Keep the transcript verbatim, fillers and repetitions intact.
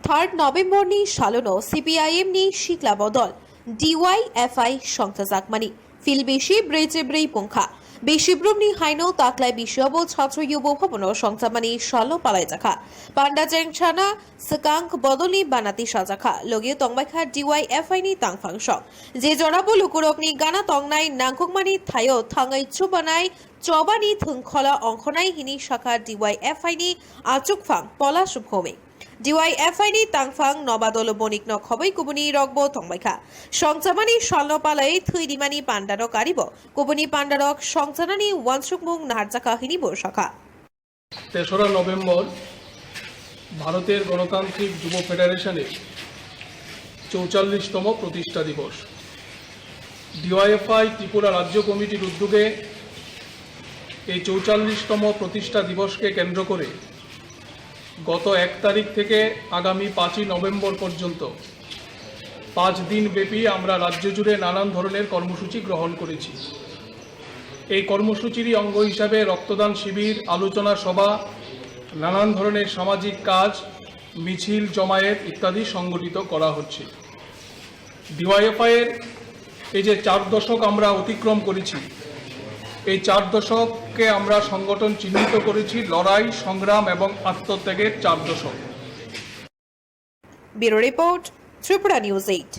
third November ni salono C P I M ni sikla bodol D Y F I songchajakmani. Phil bisi brei che brei pungkha. Bisi brumni haino taklai bisi obo chhatro yubo bhabono songchamani salo palaijakha. Panda chengchana swkang bodolni banati sajakha. Logio tongbaikha D Y F I ni tangphang song. Je jorabo lukurokni gana tongnai nangkukmani thaio thangwi chubanai chobani thwngkhola ongkhonai hini sakha D Y F I ni achukphang Pola Subhomi. D Y F I ni tangphang Noba Dolo Bonik no khoboi kubuni rokbo tongbaikha. Songchamani salno palai thwi rimani pandarok aribo kubuni pandarok songchanani wansukmung naharjakha hini bo sakha. তেসরা নভেম্বর ভারতের গণতান্ত্রিক যুব ফেডারেশনের চৌচল্লিশতম প্রতিষ্ঠা দিবস। ডিওয়াইএফআই ত্রিপুরা রাজ্য কমিটির উদ্যোগে এই চৌচল্লিশতম প্রতিষ্ঠা দিবসকে কেন্দ্র করে গত এক তারিখ থেকে আগামী পাঁচই নভেম্বর পর্যন্ত পাঁচ দিন ব্যাপী আমরা রাজ্য জুড়ে নানান ধরনের কর্মসূচি গ্রহণ করেছি। এই কর্মসূচিরই অঙ্গ হিসাবে রক্তদান শিবির, আলোচনা সভা, নানান ধরনের সামাজিক কাজ, মিছিল, জমায়েত ইত্যাদি সংগঠিত করা হচ্ছে। ডিওয়াইএফআই এর এই যে চার দশক আমরা অতিক্রম করেছি, এই চার দশককে আমরা সংগঠন চিহ্নিত করেছি লড়াই, সংগ্রাম এবং আত্মত্যাগের চার দশক। Bureau Report, Tripura News eight.